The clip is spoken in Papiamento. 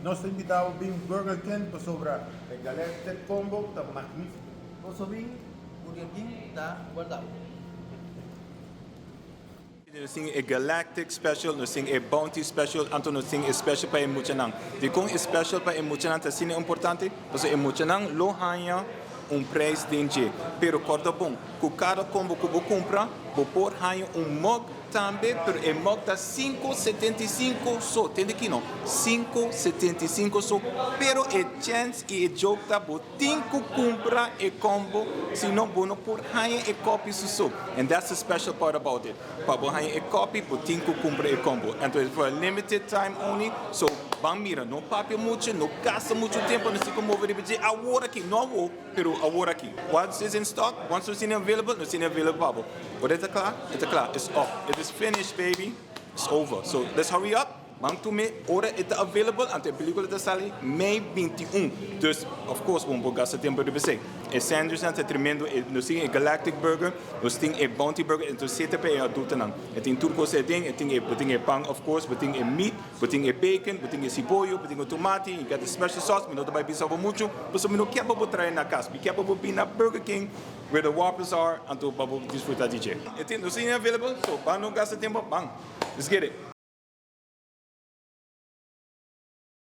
Nos ta invita bo bin Burger King pasobra e Galactic Combo ta magnifico. Boso bin, Burger King ta warda bo. Nos tin e Galactic Special, nos tin e Bounty Special, anto nos tin e special pa e muchanan. Dikon e special pa e muchanan ta asina importante? Pasobra e muchanan lo haña un prijs den dje. Pero kòrda bon, ku kada kombo ku bo kumpra, bo por haña un mug tambe, pero e mug ta 5,75 so. Tende ki no? 5,75 so. Pero e chèns i e joke ta bo tin ku kumpra e kombo, sino bo no por haña e kòpi su so. And that's the special part about it. Pa bo haña e kòpi, bo tin ku kumpra e kombo. Anto it's for a limited time only, so ban mira, no papia muchu, no gasta muchu tempu, nos tin ku move riba dje awor aki, no awo, pero awor aki. Once it's in stock, once nos tin available, nos tin available pa bo. Ora e ta kla, e ta kla, it's up, it is finished, baby, it's over. So let's hurry up. Ban tum'é ora e ta available, anto e pelicula ta sali mei 21. Dus, of course, bo no por gasta tempo riba esei. E sandwichnan ta tremendo, e nos tin e Galactic Burger, nos tin e Bounty Burger, enton sete pa e adultonan. E tin tur cos aden, e tin e, bo tin e pan of course, bo tin e meat, bo tin e bacon, bo tin e siboyo, bo tin e tomati, you got the special sauce, mi no ta bai bisa bo mucho, pasobra mi no kier pa bo trae na cas, mi kier pa bo bin na Burger King where the Whoppers are, anto pa bo disfruta di dje. E tin, nos tin available, so ban no gasta tempo, ban, let's get it.